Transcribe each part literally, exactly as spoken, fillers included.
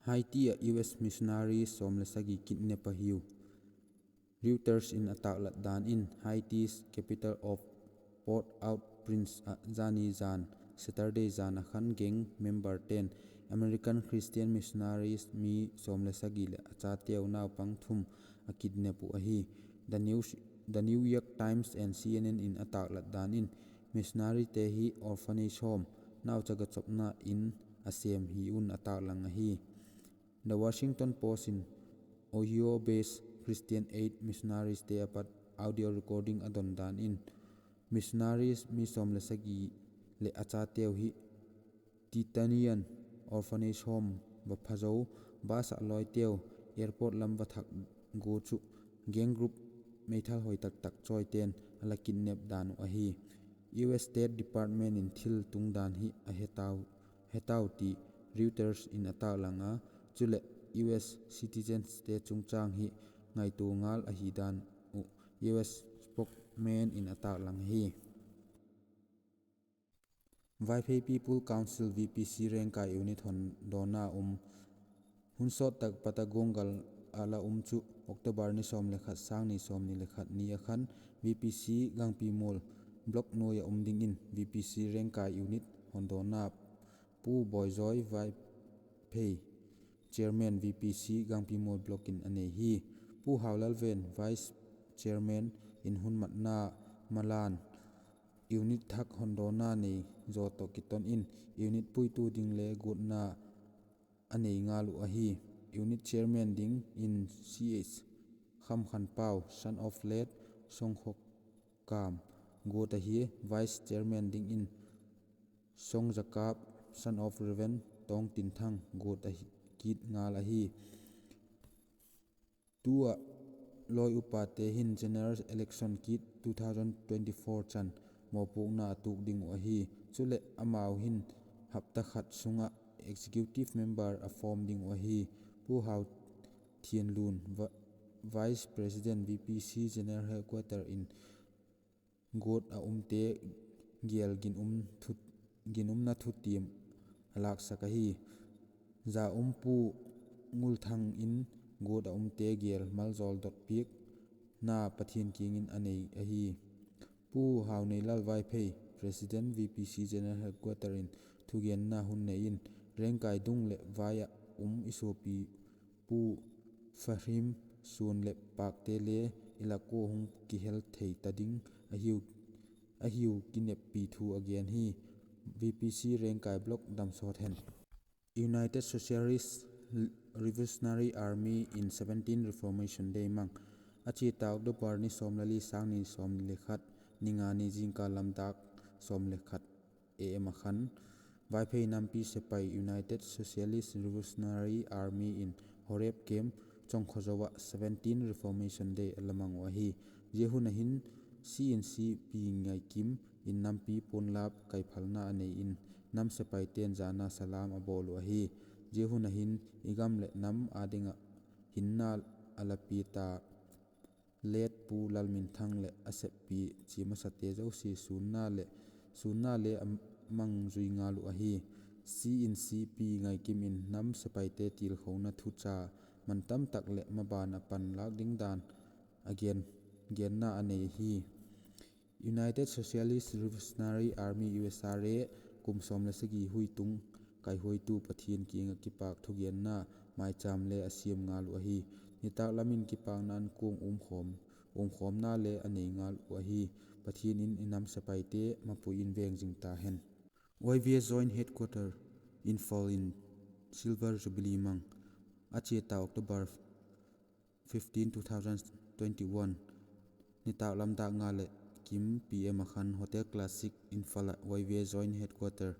Haiti ah U S missionary sawm le sagi kidnap ahiu. Reuters in a tâklat dan in, Haiti's capital of Port-au-Prince ah zani zan, Saturday zan ah khan gang member te'n American Christian missionaries mi sawm le sagi leh a chateu naupang thum a kidnap uh ahi. The New, The New York Times and C N N in a tâklat dan in, missionaryte hi orphanage home, nauchaga chopna in a sêm hi un a tâklang ahi. The Washington Post in Ohio-based Christian Aid missionarieste a pat audio recording a don dan in, missionaries mi sawm le sagi leh a chateu hi Titanian Orphanage Home va pha zo, bus ah lawiteu airport lam va thak gua chu gang group meithal hoi tak tak chawite'n a la kidnap dan uh ahi. U S State Department in thil tung dan hi a he tau ti Reuters in a tâklang a, chuleh U S citizenste chungchâng hi ngaitua ngal ahi dan uh U S spokesman in a tâklang ahi. Vaiphei People Council, V P C Rengkai unit hondawna um. Hun sawt tak Patagongal ah la um chu October ni sawm le khat, sâng ni sawmni le khat ni ah khan V P C Gangpimual block nuai ah um dingin V P C Rengkai unit hondawna Pu Boizawi Vaiphei, Chairman V P C Gangpimual block in a nei hi. Pu Haulalven, Vice Chairman in hun matna malan unit thak hondawna nei zaw tawh kiton in unit puitu ding le guatna a nei ngal uh ahi. Unit Chairman dingin C H Khamkhanpau, son of late Songkhokam, guat ahi. Vice Chairman dingin Songjakap, son of Reverend Tongtinthang, guat ahi, kit ngal ahi. Tu ah lawi upate hin general election kit two thousand twenty-four chan mawpuakna a tuak ding uh ahi. Chuleh amau hin hapta khat sung ah executive member a form ding uh ahi. Pu Hauthianlun, Vice President, V P C General Headquarter in guat a umte gel ginumna thutiam a lâksak ahi. Za um Pu Ngulthang in guat a umte gel maljawl dot piakna Pathian kiang in a nei ahi. Pu Hauneilal Vaiphei, President, V P C General Headquarter in thugenna hun nei in, Rengkai dung leh vai ah um i suapi Pu Fahim suan leh pâkte le i lak ua hung kihel thei ta ding ahiu, ahiu kineppi thu a gen hi. V P C Rengkai Block damsawt hen. United Socialist Revolutionary Army in seventeen Reformation Day mang. A chia ta October ni sawm le li, sâng ni sawmni le khat, ni nga ni, zingkal lam dâk sawm le khat A M ah khan Vaiphei nampi sepai United Socialist Revolutionary Army in Horeb Camp, Chongkhozo ah seventeen Reformation Day a la mang uh ahi. Zia hun ah hin C in C Pi Ngaikim in nampi puanlap kaiphalna a nei in, nam sepaite'n jana salam a bawl uh ahi. Zia hun ah hin i gam leh nam â ding ah hinna a la pia ta Late Pu Lalminthang leh a seppi chia masate zosia sûnna le a mang zui ngal uh ahi. C in C Pi Ngaikim in nam sepaite tilkhona thucha man tam tak leh maban ah panlâk ding dan a gen, genna a nei hi. United Socialist Revolutionary Army, U S R A, kum sawm le sagi hui tung kaihuaitu Pathian kiang ah kipâk thugenna maichâm le a siam ngal uh ahi. Nitâk lam in kipâkna ankuang umkhawm, umkhawmna le a nei ngal uh ahi. Pathian in i nam sepaite mapui in veng zing ta hen. Y V A Joint Headquarter, Imphal in Silver Jubilee mang. A chia ta October fifteen, two thousand twenty-one, nitâk lam dâk nga leh kim P M ah khan Hotel Classic Imphal ah Y V A Joint Headquarter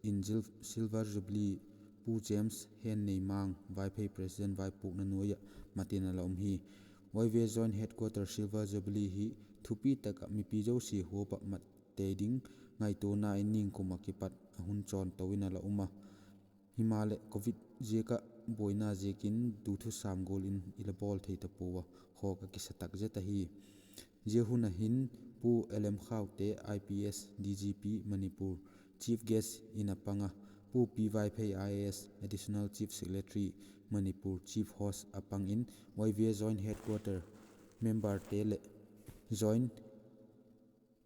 in Silver Jubilee Pu James Henneimang, Vaiphei President vaipuakna nuai ah mat in a la um hi. Y V A Joint Headquarter Silver Jubilee hi thupi tak ah mipi zosia huap ah mat tei ding ngaituana in ningkum ah kipat a hun chawn to in a la um a. Himaleh Covid ziak ah buaina ziakin tu thusam gual in i la bawl thei ta pua a, khawk a kisa tak zet ahi. Zia hun ah hin Pu L M Khaute, I P S, D G P Manipur, Chief Guest in a pang a, Pu P. Vaiphei I A S, Additional Chief Secretary, Manipur Chief Host a pang in Y V A Joint Headquarter memberte leh Joint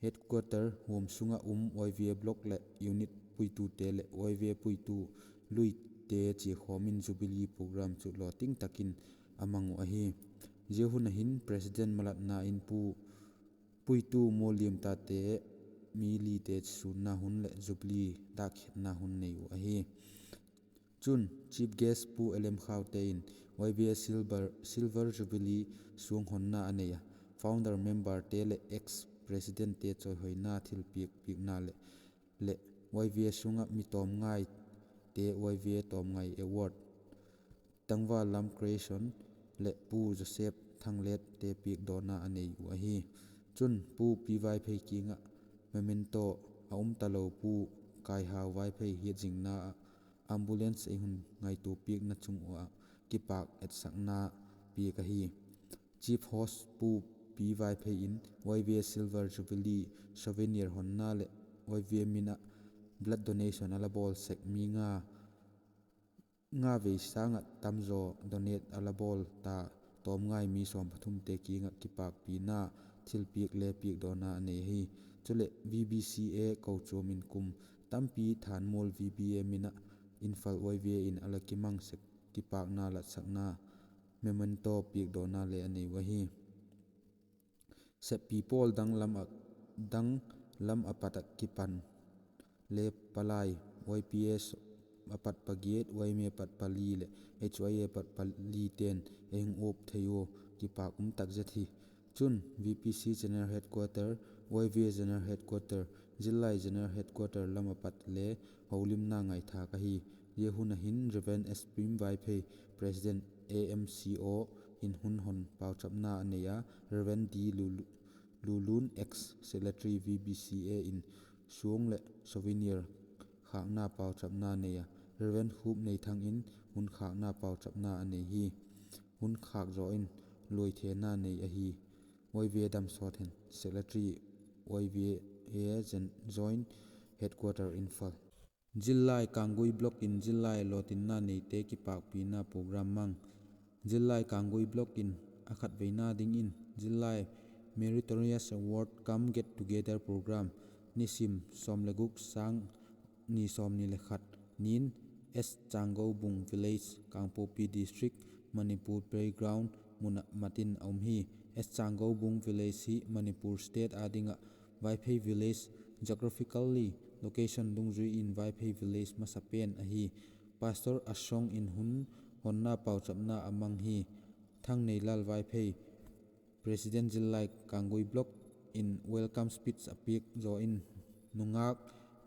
Headquarter huam sung ah um Y V A Block leh Unit puitute leh Y V A puitu luite chiakhawm in Jubilee program chu lawting tak in a mang uh ahi. Zia hun ah hin President malatna in pu puitu Mualliamtate mi lite chisunna hun leh Jubilee dâkkhiatna hun nei uh ahi. Chun Chief Guest Pu L M Khaute in Y V A Silver, Silver Jubilee suang honna a nei a, Founder memberte leh ex-presidentte chawihoina thilpiak piakna leh, leh Y V A sung ah mi tawmngaite Y V A Tawmngai Award, Tangval Lam Creation leh Pu Joseph Thanglette piakdawna a nei uh ahi. Chun Pu P. Vaiphei kiang ah memento a um talo Pu Kaihau Vaiphei hiatzingna ah ambulance ei hun ngaitua piakna chung ua kipâk etsakna piak ahi. Chief Host Pu P. Vaiphei in Y V A Silver Jubilee souvenir honna leh Y V A min ah blood donation a la bawl sek mi nga nga vei sâng ah tamzaw donate a la bawl ta tawmngai mi sawm pathumte kiang ah kipâkpina thilpiak le piakdawna a nei ahi. Chuleh V B C A kochuam in kum tampi Thanmual V B A min ah Imphal Y V A in a la kimang sek kipâkna latsakna memento piakdawna le a nei uh ahi. Seppi pawl dang lam ah, dang lam a pat ah kipan le palai, Y P S a pat pagiat, Y M A a pat pali leh H Y A a pat palite'n ei hung uap thei ua, kipâk um tak zet hi. Chun V P C General Headquarter, Y V A General Headquarter, Zillai General Headquarter lam a pat le holimna ngaithâk ahi. Zia hun ah hin Reverend S P M Vaiphei, President A M C O in hun hon pauchapna a nei a, Reverend D Lulun, Ex Secretary V B C A in suang leh souvenir khâkna pauchapna nei a, Reverend Khupneithang in hun khâkna pauchapna a nei hi. Hun khâk zaw in luaithena nei ahi. Y V A Damsawthen, Secretary Y V A Joint Headquarter Imphal. Zillai Kanggui Block in Zillai lawtinna neite kipâkpina program mang. Zillai Kanggui Block in a khatveina dingin Zillai Meritorious Award cum Get Together Program nisim sawm le guk, sâng ni sawmni le khat nin S Changoubung Village, Kangpokpi District, Manipur Playground mun ah mat in a um hi. S Changoubung Village hi Manipur State â ding ah Vaiphei Village, geographically location dungzui in Vaiphei Village masapen ahi. Pastor Asong in hun honna pauchapna a mang hi. Thangneilal Vaiphei, President Zillai Kanggui Block in welcome speech a piak zaw in, nungâk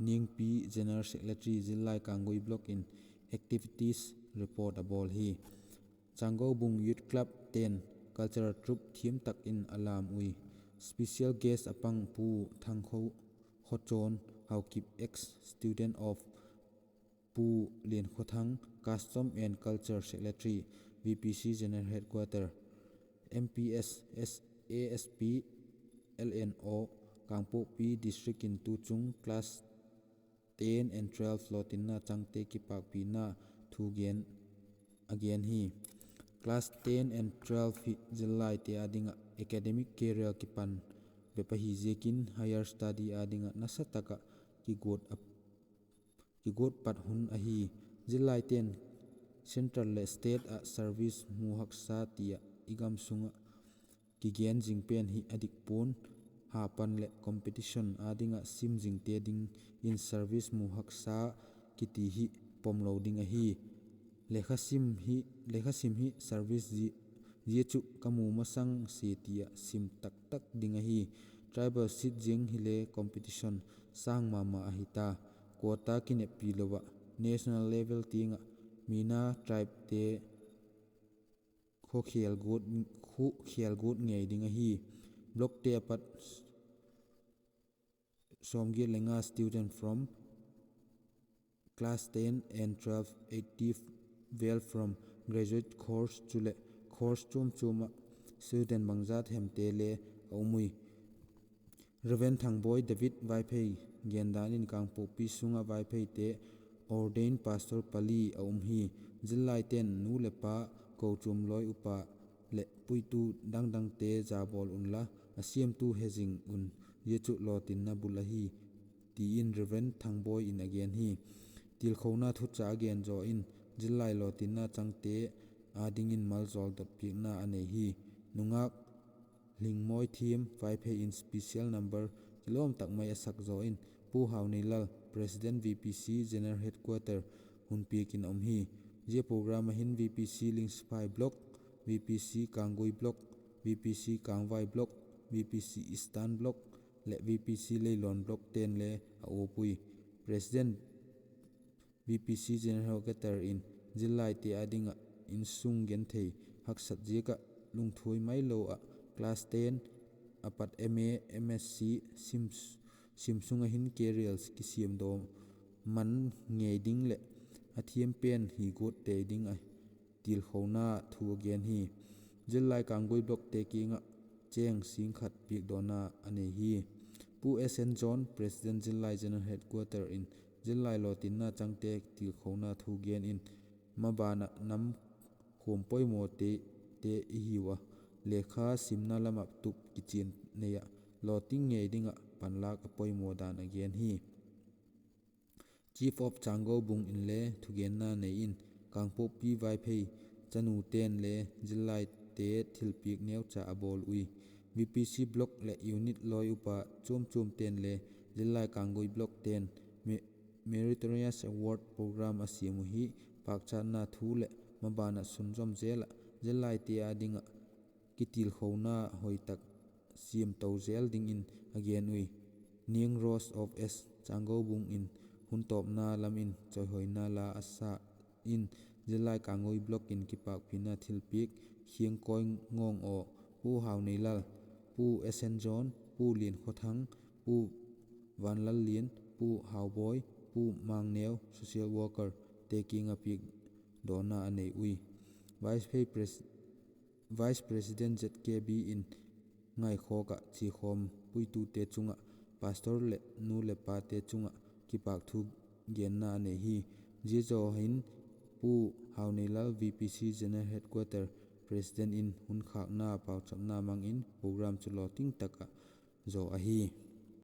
Niangpi, General Secretary Zillai Kanggui Block in activities report a bawl hi. Changoubung Youth Club ten cultural troupe thiam tak in a lam ui. Special guest a pang Pu Thangkho, Khochon Haokip, ex student of Pu Liankhothang, Custom and Culture Secretary, V P C General Headquarter, M P S, S A S P, L N O, Kangpokpi District in tu chung class ten and twelve lawtinna changte kipâkpina thu gen a gen hi. Class ten and twelve hi zillaite â ding ah academic career kipan bep ahi ziakin higher study â ding ah nasa tak ah kiguat pat hun ahi. Zillaite'n central leh state ah service mu haksa ti ah i gam sung ah kigen zing pen hi a dik pua'n, hapan leh competition â ding ah sim zingte dingin service mu haksa kiti hi pomlo ding ahi. Lekha sim hi, lekha sim hi service zia chu ka mu masang sia ti ah sim tak tak ding ahi. Tribal seat ziang hile competition sâng ma ma ahi ta. Quota kineppi lo ah national level tiang ah mina tribete khuakhel guat ngei ding ahi. Blockte a pat sawmgiat le nga student from class ten and twelve, eighty vel from graduate course chuleh course chuam chuam ah student bangzat hemte le a um ui. Reverend Thangboi David Vaiphei gendan in Kangpokpi sung ah Vaipheite ordained pastor pali a um hi. Zillaite'n nu leh pa, kochuam lawi upa leh puitu dangdangte za bawl unla, a siamtu hezing un, zia chu lawtinna bul ahi, ti in Reverend Thangboi in a gen hi. Tilkhona thucha a gen zaw in, zillai lawtinna changte â dingin maljawl dot piakna a nei hi. Nungâk Lhingmawi Thiam Vaiphei in special number kilawm tak mai a sak zaw in, Pu Hauneilal, President V P C General Headquarter, hun piak in a um hi. Zia program ah hin V P C Lingsiphai Block, V P C Kanggui Block, V P C Kangvai Block, V P C Eastern Block leh V P C Leilon Block te'n le a uap ui. President V P C General Headquarter in zillaite â ding ah insung genthei haksat ziak ah lungthuai mailo ah class ten a pat M A, M S C sim, sim sung ah hin careers kisiamdaw man ngei ding leh a thiam pen hi guat tei ding a tilkhona thu a gen hi. Zillai Kanggui Blockte kiang ah chêng sîng khat piakdawna a nei hi. Pu S N John, President Zillai General Headquarter in zillai lawtinna changte tilkhona thu gen in, maban ah nam khuam poimawte, te i hiu a, lekha simna lam ah tup kichian nei ah lawting ngei ding ah panlâk a poimaw dan a gen hi. Chief of Changoubung inle thugenna nei in, Kangpokpi Vaiphei chanute'n le zillaite thilpiak neucha a bawl ui. V P C Block leh Unit lawi upa chuam chuamte'n le zillai Kanggui Blockte'n Me-, Meritorious Award program a siam uhi. Pâkchatna thu leh maban ah sunzawm zel ah zillaite â ding ah kitilkhona hoi tak siam to zel dingin a gen ui. Niang Rose of S Changoubung in hun tawpna lam in chawihoina la a sa in, zillai Kanggui Block in kipâkpina thilpiak khiangkawi ngawng aw, Pu Hauneilal, Pu S N John, Pu Liankhawthang, Pu Vanlallian, Pu Haubawi, Pu Mangneu, social workerte kiang ah piakdawna a nei ui. Vice Pre-, Vice President Z K B in ngaikhawk ah chiakhawm puitute chung ah pastor leh nu leh pate chung ah kipâk thu genna a nei hi. Zia zaw hin Pu Hauneilal, V P C General Headquarter President in hun khâkna pauchapna mang in program chu lawting tak ah zaw ahi.